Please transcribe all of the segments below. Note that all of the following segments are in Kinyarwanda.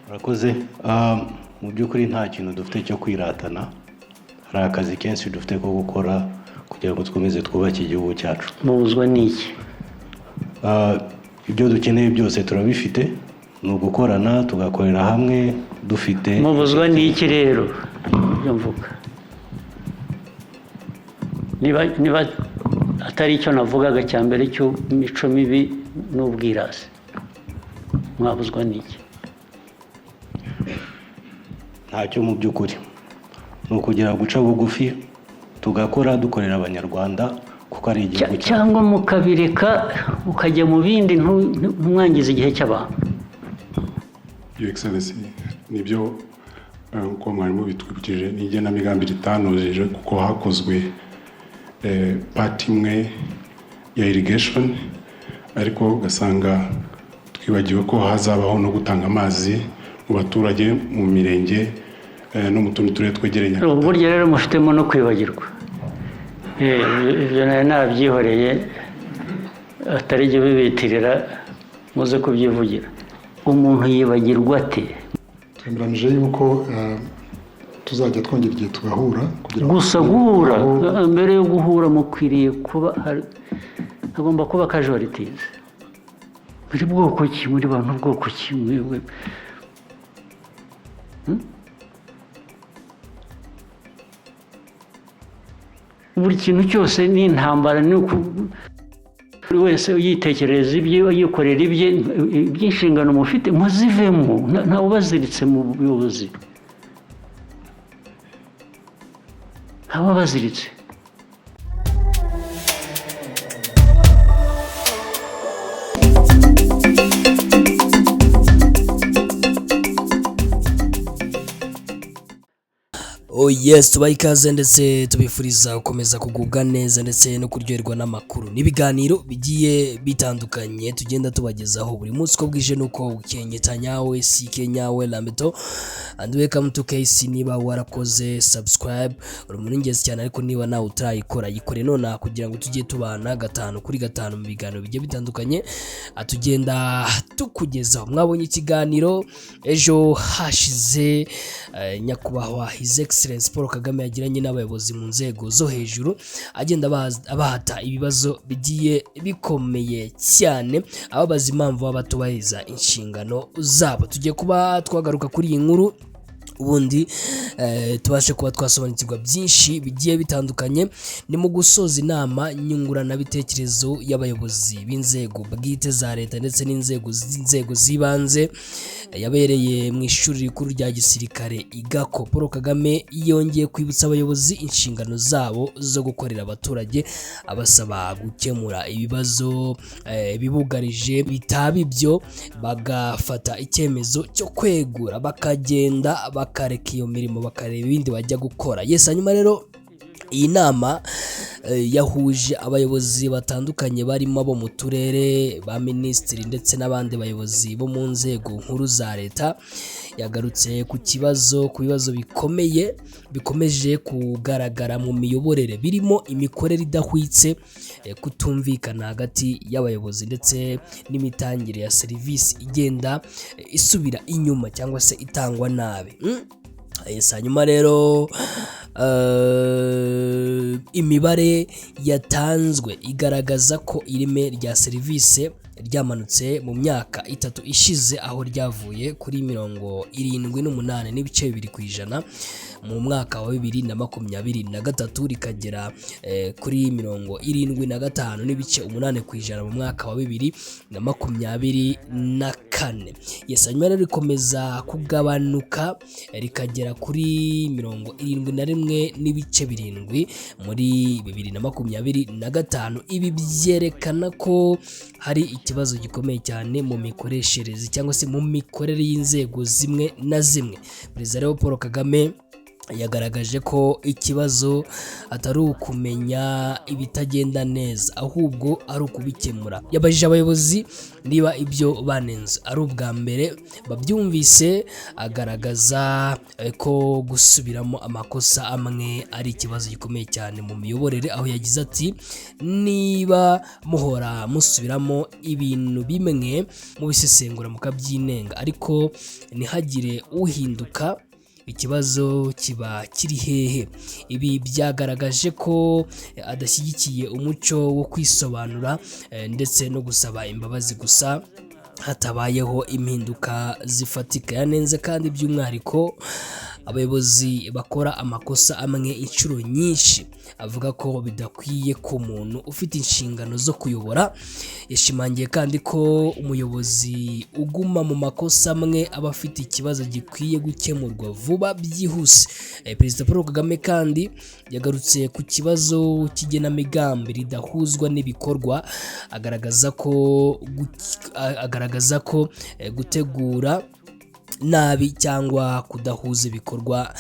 Murakoze. Mu by'ukuri nta kintu dufite cyo kwiratana. Hari akazi kenshi dufite ko gukora kugira ngo dukomeze twubake igihugu cyacu. Mubuzwa n'iki? Ibyo dukeneye byose turabifite, ni ugukorana, tugakorera hamwe dufite. Mubuzwa n'iki rero? Ibyo mvuga, niba atari icyo navugaga cya mbere cy'imico mibi n'ubwirasi, mwabuzwa n'iki? Ntacyo mu by'ukuri, ni ukugira guca bugufi, tugakora, dukorera Abanyarwanda kuko ari igihugu cyacu. Cyangwa mukabireka, mukajya mu bindi, ntimwangize igihe cy'abantu. Your Excellency, nibyo, uko mwari mubitwibukije, n'igenamigambi ritanojeje kuko hakozwe part imwe ya irrigation, ariko ugasanga twibagiwe ko hazabaho no gutanga amazi mu baturage mu mirenge no mu tundi turere twegereye Nyagatare. Burya rero mufitemo no kwibagirwa. Ibyo nari nabyihoreye, atari jye ubibitirira, muze kubyivugira. Umuntu yibagirwa ate? Twemeranije yuko tuzajya twongera igihe tugahura kugira ngo Gusa guhura, mbere yo guhura mukwiriye kuba hagomba kuba casualties. Muri bwoko ki? Muri bantu bwoko ki mwebwe? Buri kintu cyose ni intambara, ni buri wese yitekerereza ibye, yikorera ibye. Iby'inshingano mufite muzivemo. Ntawe ubaziritse mu buyobozi, ntawe ubaziritse. Oh yes, tubaha ikaze ndetse tubifuriza gukomeza kugubwa neza ndetse no kuryoherwa n'amakuru n'ibiganiro bigiye bitandukanye tugenda tubagezaho buri munsi uko bwije n'uko bukeye. Tanyawe sike nyawe Lambeto and welcome to KC. Niba warakoze subscribe, uri umuntu w'ingenzi cyane, ariko niba nawe utarayikora, yikore nonaha kugira ngo tujye tubana gatanu kuri gatanu mu biganiro bigiye bitandukanye tugenda tukugezaho. Mwabonye ikiganiro ejo hashize nyakubahwa His Excellence Paul Kagame yagiranye n'abayobozi mu nzego zo hejuru, agenda abahata ibibazo bigiye bikomeye cyane, ababaza impamvu baba batubahiriza inshingano zabo. Tugiye kuba twagaruka kuri iyi nkuru, ubundi tubashe kuba twasobanukirwa byinshi bigiye bitandukanye. Ni mu gusoza inama nyunguranabitekerezo y'abayobozi b'inzego bwite za leta ndetse n'inzego z'inzego z'ibanze yabereye mu ishuri rikuru rya gisirikare i Gako, Paul Kagame yongeye kwibutsa abayobozi inshingano zabo zo gukorera abaturage, abasaba gukemura ibibazo bibugarije, bitaba ibyo bagafata icyemezo cyo kwegura, bakagenda, bakareka iyo mirimo, bakareba ibindi bajya gukora. Yes, hanyuma rero iyi nama yahuje abayobozi batandukanye barimo abo mu turere, ba minisitiri ndetse n'abandi bayobozi bo mu nzego nkuru za leta. Yagarutse ku bibazo bikomeye bikomeje kugaragara mu miyoborere, birimo imikorere idahwitse, kutumvikana hagati y'abayobozi ndetse n'imitangire ya serivisi igenda isubira inyuma cyangwa se itangwa nabi. Yes, hanyuma rero imibare yatanzwe igaragaza ko ireme rya serivisi ryamanutse mu myaka 3 ishize, aho ryavuye kuri 78.2% mu mwaka wa 2023, rikagera kuri 75.8% mu mwaka wa 2024. Yes, hanyuma rero rikomeza kugabanuka, rikagera kuri 71.7 muri 2025. Ibi byerekana ko hari ikibazo gikomeye cyane mu mikoreshereze cyangwa se mu mikorere y'inzego zimwe na zimwe. Perezida rero Paul Kagame Yagaragaje ko ikibazo atari ukumenya ibitagenda neza, ahubwo ari ukubikemura. Yabajije abayobozi niba ibyo banenze ari ubwa mbere babyumvise, agaragaza ko gusubiramo amakosa amwe ari ikibazo gikomeye cyane mu miyoborere, aho yagize ati: "Niba muhora musubiramo ibintu bimwe, mubisesengura, mukabyinenga, ariko ntihagire uhinduka, ikibazo kiba kiri hehe?" Ibi byagaragaje ko adashyigikiye umuco wo kwisobanura ndetse no gusaba imbabazi gusa hatabayeho impinduka zifatika. Yanenze kandi by'umwihariko abayobozi bakora amakosa amwe inshuro nyinshi, avuga ko bidakwiye ku muntu ufite inshingano zo kuyobora. Yashimangiye kandi ko umuyobozi uguma mu makosa amwe aba afite ikibazo gikwiye gukemurwa vuba byihuse. Perezida Paul Kagame kandi yagarutse ku kibazo cy'igenamigambi ridahuzwa n'ibikorwa, agaragaza ko gutegura nabi cyangwa kudahuza ibikorwa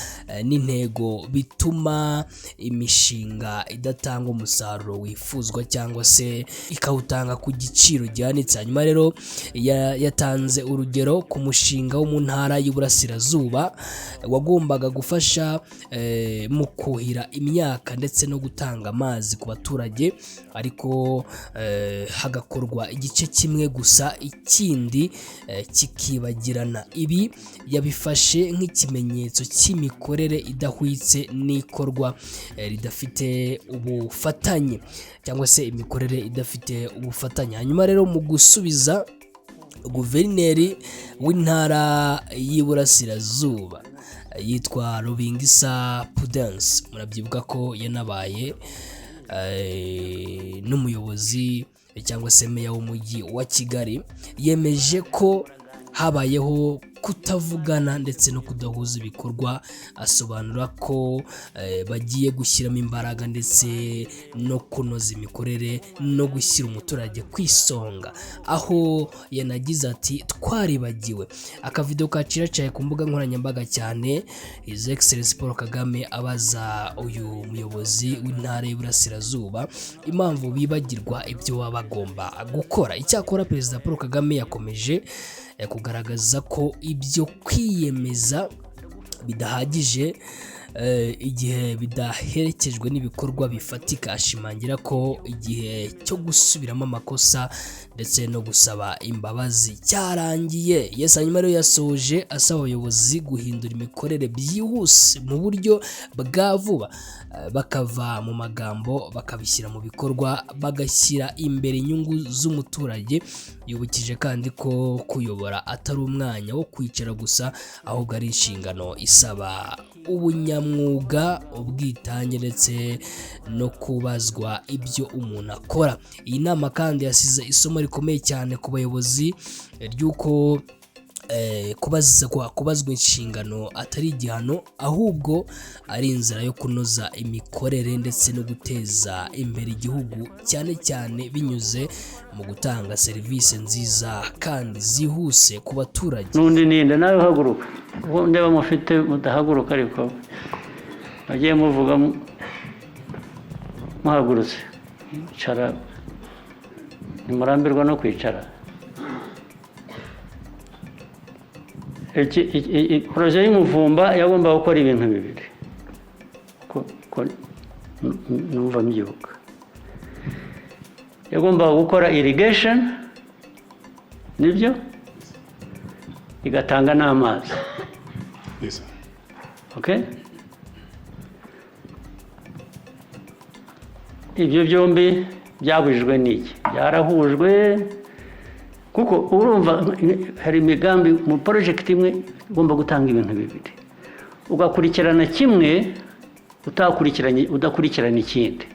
n'intego bituma imishinga idatanga umusaruro wifuzwa cyangwa se ikawutanga ku giciro gihanitse. Hanyuma rero yatanze urugero ku mushinga wo mu Ntara y'Iburasirazuba wagombaga gufasha mu kuhira imyaka ndetse no gutanga amazi ku baturage, ariko hagakorwa igice kimwe gusa, ikindi kikibagirana. Ibi yabifashe nk'ikimenyetso cy'imikorere idahwitse n'ikorwa ridafite ubufatanye, cyangwa se imikorere idafite ubufatanye. Hanyuma rero mu gusubiza, guverineri w'Intara y'Iburasirazuba yitwa Rubingisa Pudence, murabyibuka ko yanabaye n'umuyobozi cyangwa se meya w'Umujyi wa Kigali, yemeje ko habayeho kutavugana ndetse no kudahuza ibikorwa, asobanura ko bagiye gushyiramo imbaraga ndetse no kunoza imikorere no gushyira umuturage ku isonga, aho yanagize ati: "Twaribagiwe." Akavido kaciracaye ku mbuga nkoranyambaga cyane, His Excellency Paul Kagame abaza uyu muyobozi w'Intara y'Iburasirazuba impamvu bibagirwa ibyo baba bagomba gukora. Icyakora Perezida Paul Kagame yakomeje kugaragaza ko ibyo kwiyemeza bidahagije igihe bidaherekejwe n'ibikorwa bifatika, ashimangira ko igihe cyo gusubiramo amakosa ndetse no gusaba imbabazi cyarangiye. Yes, hanyuma rero yasoje asaba abayobozi guhindura imikorere byihuse mu buryo bwa vuba, bakava mu magambo bakabishyira mu bikorwa, bagashyira imbere inyungu z'umuturage. Yibukije kandi ko kuyobora atari umwanya wo kwicara gusa, ahubwo ari inshingano isaba ubunyamwuga, ubwitange ndetse no kubazwa ibyo umuntu akora. Iyi nama kandi yasize isomo rikomeye cyane ku bayobozi ry'uko kubazwa inshingano atari igihano, ahubwo ari inzira yo kunoza imikorere ndetse no guteza imbere igihugu, cyane cyane binyuze mu gutanga serivisi nziza kandi zihuse ku baturage. N'undi ninde nawe uhaguruka? Ubu ndeba mufite mudahaguruka, ariko bagiye muvuga muhagurutse. Icara, ntimurambirwa no kwicara. Projet y'Umuvumba yagombaga gukora ibintu bibiri, ko numva mbyibuka: yagombaga gukora irrigation, nibyo, igatanga n'amazi. Yes, sir. Okay? Ibyo byombi byabujijwe n'iki? Byarahujwe kuko urumva hari imigambi mu project imwe igomba gutanga ibintu bibiri, ugakurikirana kimwe utakurikiranye, udakurikirana ikindi,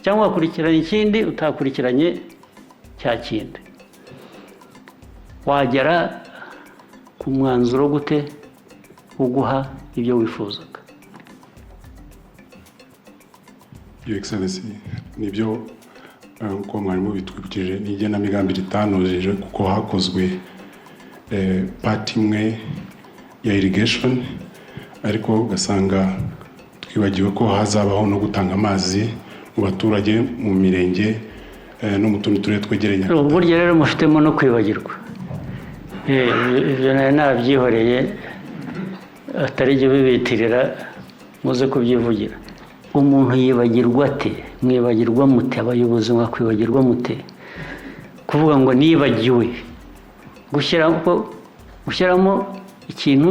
cyangwa ugakurikirana ikindi utakurikiranye cya kindi. Wagera ku mwanzuro gute uguha ibyo wifuzaga? Your Excellency, nibyo, uko mwari mubitwibukije, n'igenamigambi ritanujije kuko hakozwe part imwe ya irrigation. Ariko ugasanga twibagiwe ko hazabaho no gutanga amazi mu baturage mu mirenge no mu tundi turere twegereye Nyagatare. Burya rero mufitemo no kwibagirwa. Ibyo nari nabyihoreye, atari jye ubibitirira, muze kubyivugira. Umuntu yibagirwa ate? Mwibagirwa mute? Abayobozi mwakwibagirwa mute? Kuvuga ngo nibagiwe gushyiramo ikintu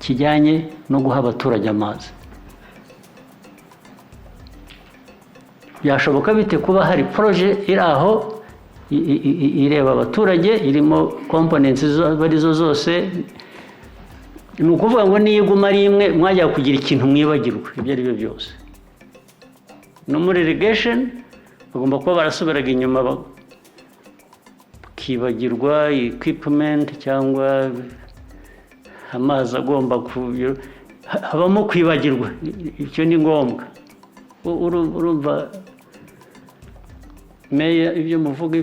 kijyanye no guha abaturage amazi, byashoboka bite kuba hari projet iri aho ireba abaturage, irimo components izo arizo zose? Ni ukuvuga ngo niyo iguma ari imwe, mwajya kugira ikintu mwibagirwa ibyo ari byo byose. No muri irrigation bagomba kuba barasubiraga inyuma bakibagirwa equipment cyangwa amazi agomba ku habamo kwibagirwa, icyo ni ngombwa. Urumva meya, ibyo muvuga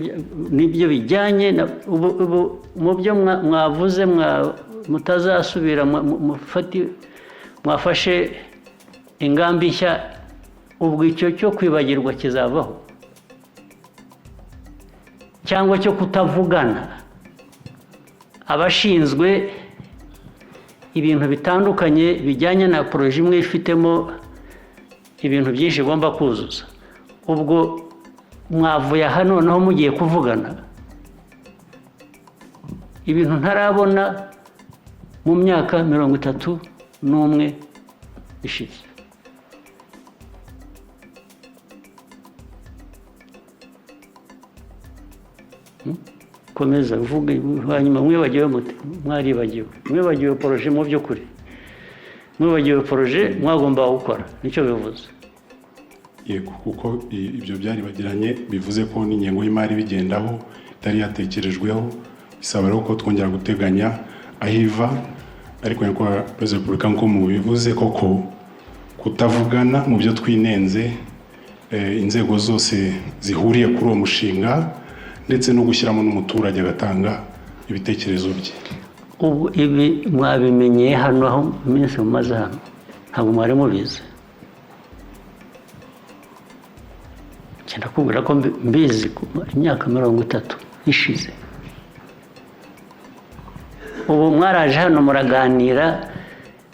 nibyo bijyanye na ubu mu byo mwavuze mutazasubira, mwafashe ingamba nshya, ubwo icyo cyo kwibagirwa kizavaho, cyangwa cyo kutavugana, abashinzwe ibintu bitandukanye bijyanye na projet imwe ifitemo ibintu byinshi igomba kuzuza. Ubwo mwavuye aha noneho mugiye kuvugana ibintu ntarabona mu myaka 31 ishize. Komeza uvuge, hanyuma mwibagiwe mute? Mwaribagiwe, mwibagiwe projet. Mu by'ukuri mwibagiwe projet mwagomba gukora, nicyo bivuze. Yego, kuko ibyo byaribagiranye, bivuze ko n'ingengo y'imari bigendaho itari yatekerejweho, bisaba rero ko twongera guteganya aho iva. Ariko Nyakubahwa Perezida wa Repubulika, nk'uko mubivuze koko, kutavugana mu byo twinenze, inzego zose zihuriye kuri uwo mushinga, ndetse no gushyiramo n'umuturage agatanga ibitekerezo bye. Ubu ibi mwabimenyeye hano, aho iminsi mumaze hano ntabwo mwari mubizi? Ndakubwira ko mbizi imyaka 30 ishize. Ubu mwaraje hano muraganira,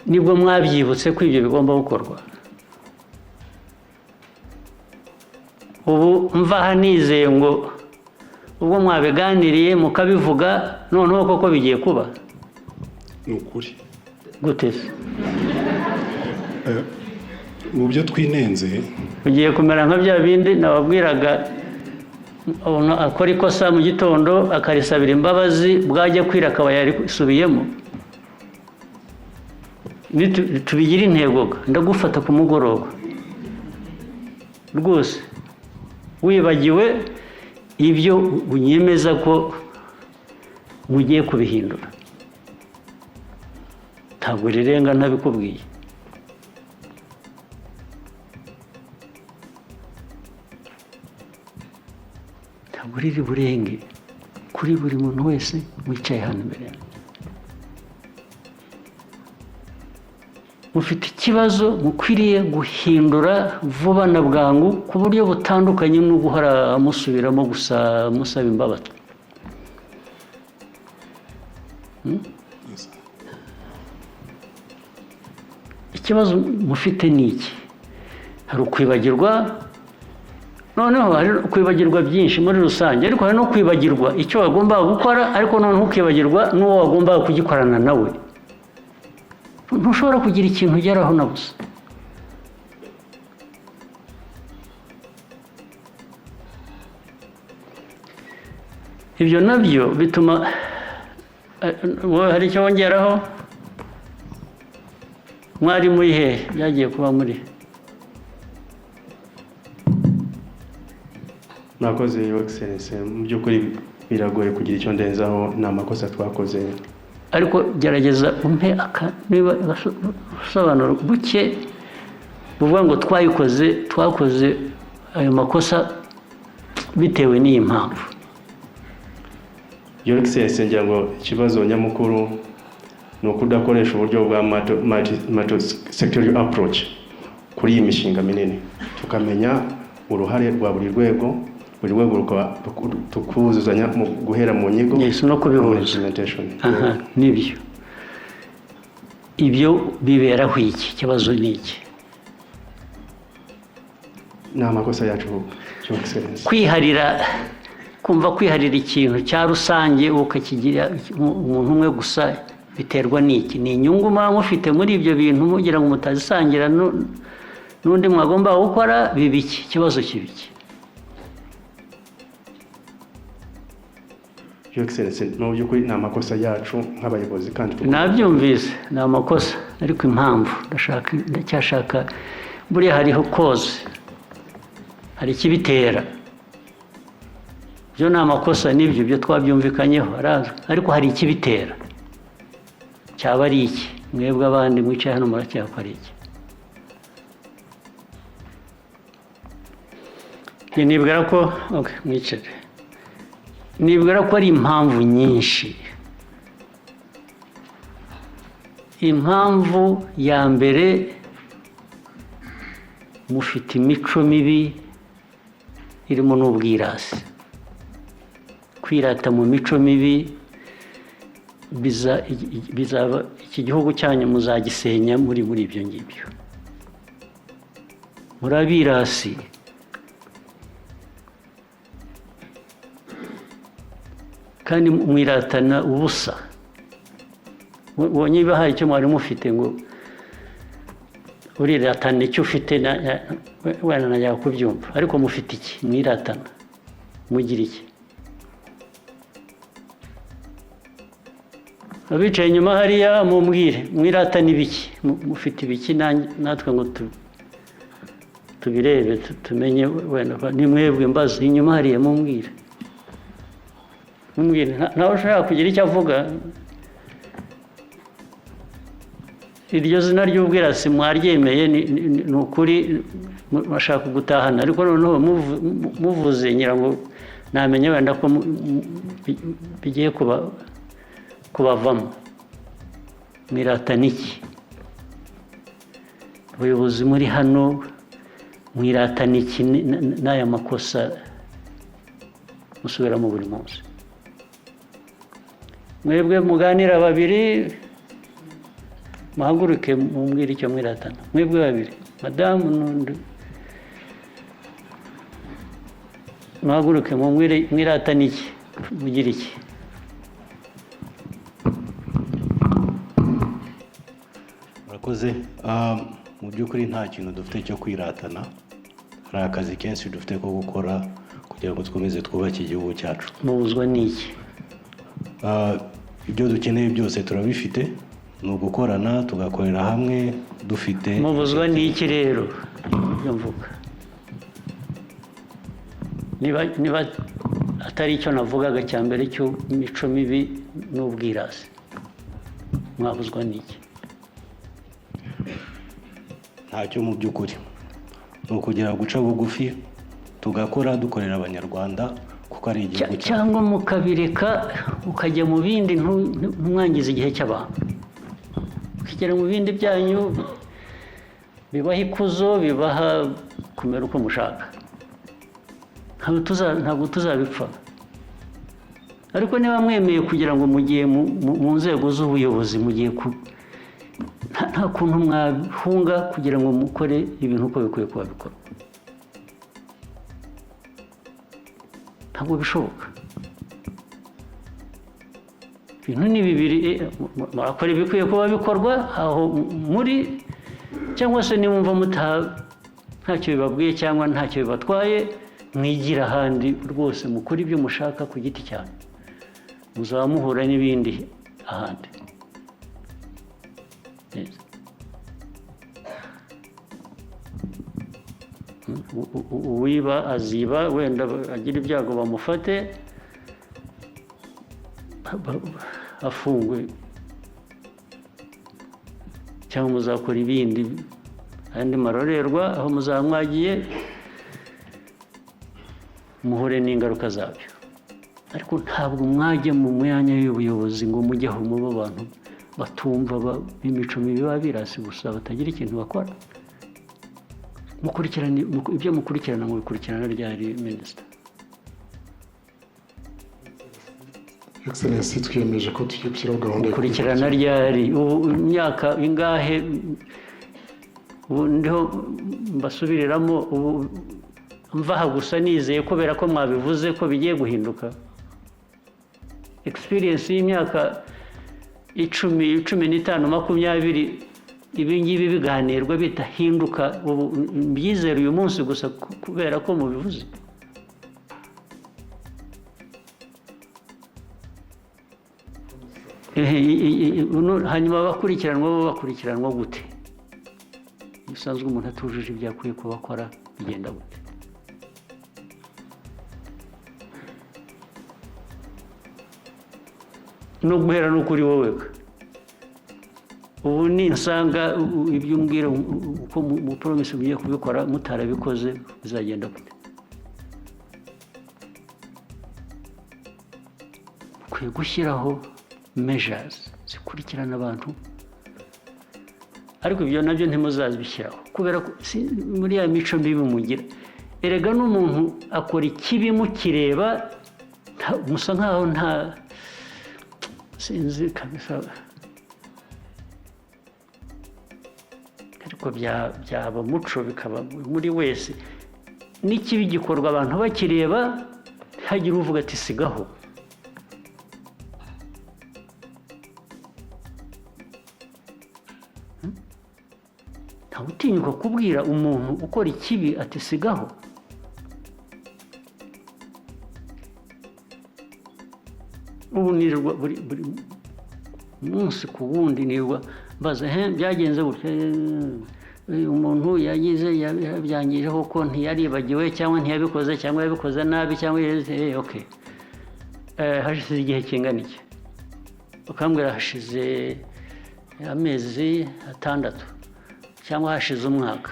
nibwo mwabyibutse ko ibyo bigomba gukorwa. Ubu mva aha nizeye ngo ubwo mwabiganiriye mukabivuga, noneho koko bigiye kuba. Ni ukuri. Gute se? Mu byo twinenze, ugiye kumera nka bya bindi nababwiraga, umuntu akora ikosa mu gitondo akarisabira imbabazi, bwajya kwira akaba yarisubiyemo. Tubigire intego, ndagufata ku mugoroba rwose wibagiwe ibyo unyemeza ko mugiye kubihindura, ntabwo rirenga ntabikubwiye. Ntabwo riri burenge kuri buri muntu wese wicaye hano imbere. Mufite ikibazo mukwiriye guhindura vuba na bwangu, ku buryo butandukanye no guhora musubiramo gusa musaba imbabazi. Ikibazo mufite ni iki? Hari ukwibagirwa, noneho hari kwibagirwa byinshi muri rusange, ariko hari no kwibagirwa icyo wagombaga gukora, ariko noneho ukibagirwa n'uwo wagombaga kugikorana nawe. Ntushobora kugira ikintu ugeraho na busa. Ibyo nabyo bituma hari icyo wongeraho. Mwari muri hehe? Byagiye kuba muri Mwakoze, Your Excellency. Mu by'ukuri biragoye kugira icyo ndenzaho, ni amakosa twakoze. Ariko gerageza umpe niba ubusobanuro buke buvuga ngo twakoze ayo makosa bitewe n'iyi mpamvu. Your Excellency, ngira ngo ikibazo nyamukuru Ni ukudakoresha uburyo bwa multi sectorial approach kuri iyi mishinga minini, tukamenya uruhare rwa buri rwego, buri rwego rukaba tukuzuzanya mu guhera mu nyigo Yes, no kubihuza. muri implementation. Aha, nibyo. Ibyo biberaho iki? Ikibazo ni iki? Ni amakosa yacu, Your Excellency. Kwiharira, kumva kwiharira ikintu cya rusange ukakigira umuntu umwe gusa, biterwa n'iki? Ni inyungu muba mufite muri ibyo bintu mugira ngo mutazisangira n'undi mwagomba gukora? Biba iki? Ikibazo kiba iki? Your Excellency, mu by'ukuri ni amakosa yacu nk'abayobozi kandi Nabyumvise, ni amakosa, ariko impamvu ndashaka, ndacyashaka. Buriya hariho cause, hari ikibitera. Byo ni amakosa, nibyo, byo twabyumvikanyeho, arazwi, ariko hari ikibitera. Cyaba ari iki? Mwebwe abandi mwicaye hano muracyakora iki? Njye nibwira ko, okay, mwicare. Nibwira ko ari impamvu nyinshi. Impamvu ya mbere, mufite imico mibi irimo n'ubwirasi. Kwirata mu mico mibi bizaba iki gihugu cyanyu muzagisenya muri ibyo ngibyo. Murabirasi. Kandi mwiratana ubusa. Ubonye niba hari icyo mwari mufite ngo uriratana icyo ufite, wenda najya kubyumva, ariko mufite iki mwiratana? Mugira iki? Abicaye inyuma hariya, mumbwire, mwiratana ibiki? Mufite ibiki natwe ngo tubirebe, tumenye wenda ni mwebwe mbaza inyuma hariya, mumbwire, mumbwire. Ntawe ushaka kugira icyo avuga. Iryo zina ry'ubwirasi mwaryemeye, ni ukuri bashaka gutahana, ariko noneho muvuze ngira ngo namenye wenda ko bigiye kubavamo. Mwiratana iki? Abayobozi muri hano, mwiratana iki n'aya makosa musubiramo buri munsi? Mwebwe muganira babiri, muhaguruke mumbwire icyo mwiratana. Mwebwe babiri, madamu n'undi, muhaguruke mumbwire, mwiratana iki? Mugira iki? Murakoze. Mu by'ukuri nta kintu dufite cyo kwiratana. Hari akazi kenshi dufite ko gukora kugira ngo dukomeze twubake igihugu cyacu. Mubuzwa n'iki? Ibyo dukeneye byose turabifite, ni ugukorana tugakorera hamwe dufite. Mubuzwa n'iki rero? Ibyo mvuga, niba atari icyo navugaga cya mbere cy'imico mibi n'ubwirasi, mwabuzwa n'iki? Ntacyo mu by'ukuri, ni ukugira guca bugufi tugakora dukorera Abanyarwanda kuko ari igihugu cyacu. Cyangwa mukabireka ukajya mu bindi, ntumwangize igihe cy'abantu, ukigera mu bindi byanyu bibaha ikuzo, bibaha kumera uko mushaka. Ntabwo tuzabipfa. Ariko niba mwemeye kugira ngo mugiye mu nzego z'ubuyobozi, mugiye ku nta kuntu mwahunga kugira ngo mukore ibintu uko bikwiye kuba bikorwa, ntabwo bishoboka. Ibintu ni bibiri, murakora ibikwiye kuba bikorwa aho muri, cyangwa se nimwumva ntacyo bibabwiye cyangwa ntacyo bibatwaye, mwigira ahandi rwose, mukore ibyo mushaka ku giti cyanyu, muzaba muhura n'ibindi ahandi. Yes. Uwiba aziba, wenda agira ibyago bamufate afungwe, cyangwa muzakora ibindi andi marorerwa aho muzaba mwagiye, muhure n'ingaruka zabyo. Ariko ntabwo mwajya mu myanya y'ubuyobozi ngo mujye aho muba abantu Batumva b'imico mibi, b'abirasi gusa, batagira ikintu bakora. Mukurikirane ibyo mukurikirana, mubikurikirana ryari, minisita? Excellency, twiyemeje ko tugiye gushyiraho gahunda yo Mukurikirana ryari? Ubu imyaka ingahe? Ubu ndiho mbasubiriramo. Ubu mvaha gusa nizeye, kubera ko mwabivuze, ko bigiye guhinduka. Experience y'imyaka 10, 15, 20, ibi ngibi biganirwa bidahinduka, ubu mbyizere uyu munsi gusa kubera ko mubivuze? Ehe, hanyuma abakurikiranwa bo bakurikiranwa gute? Bisanzwe umuntu atujuje ibyo akwiye kuba akora, bigenda gute? No guhera no kuri wowe, ubu ninsanga ibyo umbwira uko mu promise mugiye kubikora mutarabikoze, bizagenda gute? Ukwiye gushyiraho measures zikurikirana abantu, ariko ibyo nabyo ntimuzabishyiraho kubera ko muri ya mico mibi mugira. Erega n'umuntu akora ikibi mukireba, musa nkaho nta, sinzi kabisa, ariko byaba umuco, bikaba muri wese. N'ikibi gikorwa abantu bakireba, ntihagire uvuga ati sigaho. Ntawe utinyuka kubwira umuntu ukora ikibi ati sigaho. Ubu nirirwa buri munsi ku wundi, nirirwa mbaza: he byagenze gutya? Umuntu yagize yabyangije koko, ntiyaribagiwe cyangwa ntiyabikoze cyangwa yabikoze nabi cyangwa yagize, okay. Hashize igihe kingana iki? Ukambwira hashize amezi 6 cyangwa hashize umwaka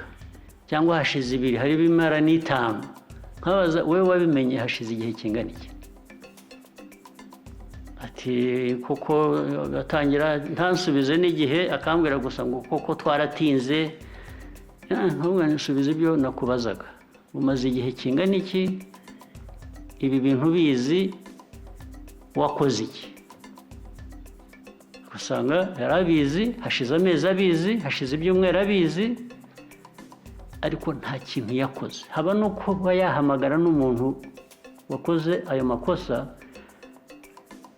cyangwa hashize 2, hari bimara n'5. Nkabaza: wowe wabimenye hashize igihe kingana iki? Ati kuko agatangira ntansubize n'igihe, akambwira gusa ngo koko twaratinze. Ntumbwire, nsubize ibyo nakubazaga: umaze igihe kingana iki ibi bintu bizi, wakoze iki? Usanga yarabizi hashize amezi abizi, hashize ibyumweru abizi, ariko nta kintu yakoze. Haba no kuba yahamagara n'umuntu wakoze ayo makosa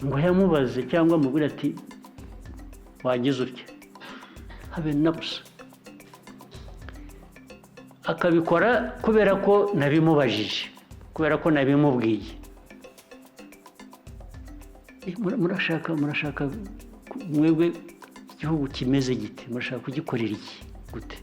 ngo yamubaze cyangwa amubwire ati wagize utya, habe na busa. Akabikora kubera ko nabimubajije, kubera ko nabimubwiye. Murashaka mwebwe igihugu kimeze gite? Murashaka kugikorera iki gute?